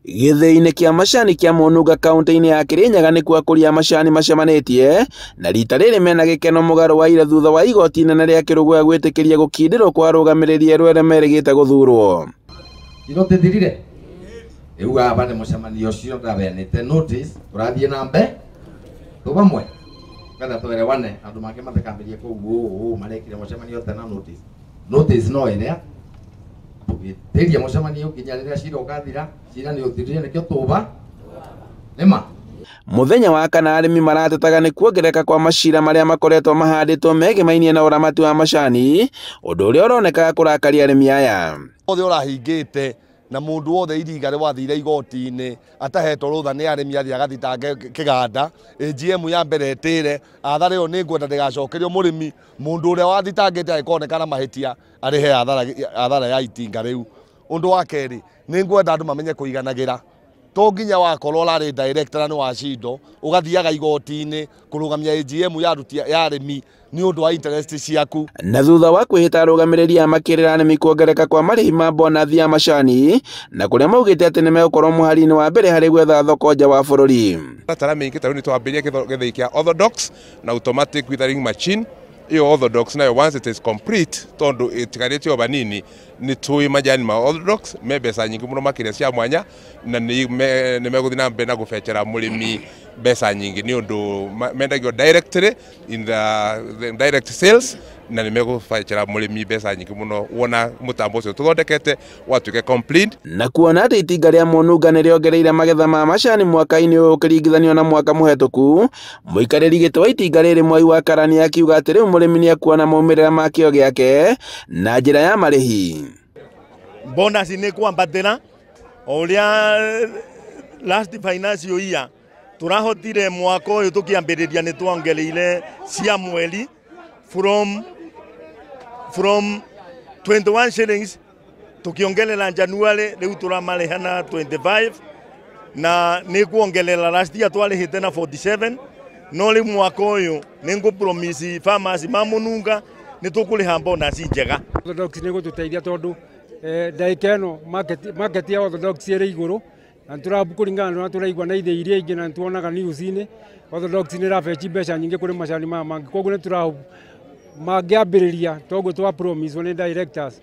Gĩthĩi-inĩ kĩa macani kĩa Mũnunga kaunti-inĩ ya Kirinyaga nĩkuo akũria a macani macemanĩtie na rita rĩrĩ mena gĩkeno mũgarũ wa ira thutha wa igoti inene rĩa Kĩrũgũya gwĩtĩkĩria gũkindĩrwo kwa arũgamĩrĩri erũ arĩa merĩgĩte gũthurwo. Irotithirire rĩu aba nĩ mũcemanio ũcio ndaheanĩte notice tũrathiĩ na mbe tũ vamwe getha twerewane andũ make matikambĩrie kũu ũũ marekire mũcemanio tena notice notice no ĩrĩa tũgĩtĩria mũcemanio nginya rĩrĩa cira ũgathira. Cira nĩ ũthirire, nĩkĩo tũba nĩma. Mũthenya wa kana arĩmi maratetaga nĩ kuongerereka kwa macira marĩa makoretwo mahandĩtwo megemainie na ũramati wa macani, ũndũ ũrĩa ũronekaga kũrakaria arĩmi aya. Othe ũrahingĩte na mũndũ wothe iriga wathire igoti-inĩ atahetwo rũtha nĩ arĩmi athiĩ agathitange kĩganda AGM ya mbere ĩtĩre athara ĩyo nĩ ngwenda ndĩgacokerio mũrĩmi. Mũndũ ũrĩa wathitangĩte angĩkonekana mahĩtia arĩhe athara ya itinga rĩu. Ũndũ wa kerĩ, nĩ ngwenda andũ mamenye kũiganagĩra. To nginya wakorwo ũrarĩ director na nĩ wacindo ũgathiaga igoti-inĩ kũrũgamia AGM ya aruti ya arĩmi nĩ ũndũ wa interest ciaku. Na thutha wa kwĩhĩta arũgamĩrĩri aya makĩrĩra arĩmi kuongerereka kwa marĩhi ma bonathi ya macani na kũrĩa maugĩte atĩ nĩ megũkorwo mũhari-inĩ wa mbere harĩ gwetha thoko nja wa bũrũri. Taratara mĩingĩ ta rĩu nĩ twambĩrĩria gĩthĩi kĩa orthodox na automatic withering machine. Ĩyo orthodox nayo, once it is complete, tondũ ĩtigarĩte o vanini, nĩ tũĩ majani ma orthodox me mbeca nyingĩ mũno makĩria cia mwanya na nĩ megũthiĩ na mbere na gũbecera mũrĩmi mbeca nyingĩ nĩ ũndũ mendagio directly in the direct sales na nĩ megũbecera mũrĩmi mbeca nyingĩ mũno wona mũtambo ũcio tũthondekete watuĩke complete. Na kuona atĩ itinga rĩa Mũnunga nĩ rĩongereire magetha ma macani mwaka-inĩ ũyũ ũkĩringithanio na mwaka mũhetũku, mũikarĩri gĩtĩ wa itinga rĩrĩ Mwai wa Karani akiuga atĩ rĩu mũrĩmi nĩ ekuona maumĩrĩra ma kĩo gĩake na njĩra ya marĩhi. Bonus nĩ kwambatĩra o ũrĩa last financial year tũrahotire. Mwaka ũyũ tũkĩambĩrĩria nĩ twongereire cia mweri from 21 shillings tukiongerera January, rĩu tũramarĩha na 25 na nĩ kuongerera. Last year twarĩhĩte na 47, no rĩu mwaka ũyũ nĩ ngũ promise farmers ma Mũnunga nĩ tũkũrĩha bonus njega. Orthodox nĩ gũtũteithia tondũ ndagĩka ĩno market ya orthodox ĩrĩ igũrũ na kũringana na tũraigua na ithĩi iria ingĩ na nĩtuonaga news-inĩ, orthodox nĩ ĩrafetch mbeca nyingĩ kũrĩ macani maya mangĩ. Koguo nĩ tũra mangĩambĩrĩria toguo twa promise nĩ directors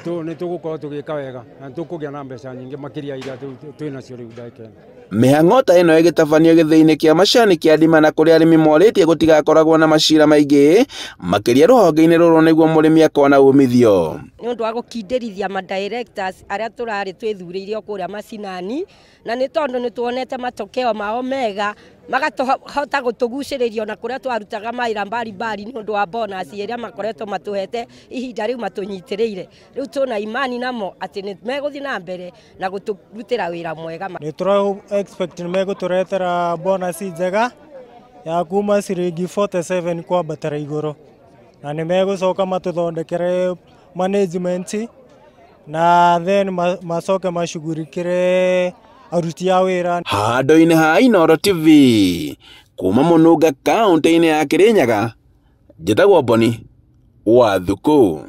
nĩ tũgũkorwo tũgĩka wega na nĩ tũkũgĩa na mbeca nyingĩ makĩria iria twĩ nacio rĩu ndagĩka ĩno. Mĩhang'o ta ĩno ĩgĩtabanio gĩthĩi-inĩ kĩa macani kĩa Ndima na kũrĩa arĩmi morĩtie gũtigakoragwo na macira maingĩ makĩria rũhonge-inĩ rũrũ nĩguo mũrĩmi akona umithio. Nĩ ũndũ wa gũkindĩrithia ma directors arĩa tũrarĩ twĩthurĩire o kũrĩa macinani, na nĩ tondũ nĩ tuonete matokeo mao mega magatũhota gũtũgucĩrĩria na kũrĩa twarutaga mawĩra mbalimbali nĩ ũndũ wa bonus ĩrĩa makoretwo matũhete ihinda rĩu matũnyitĩrĩire. Rĩu tũna imani namo atĩ nĩ megũthiĩ na mbere na gũtũrutĩra wĩra mwega. Nĩ tũra expect nĩ megũtũretera bonus njega ya kuma ciringi 47 kwambatĩra igũrũ na nĩ megũcoka matũthondekere management na then macoke macugurikĩre aruti a wĩra. Handũ-inĩ ha Inooro TV kuma Mũnunga kaunti-inĩ ya Kirinyaga, njĩtagwo Boni wa Thuku.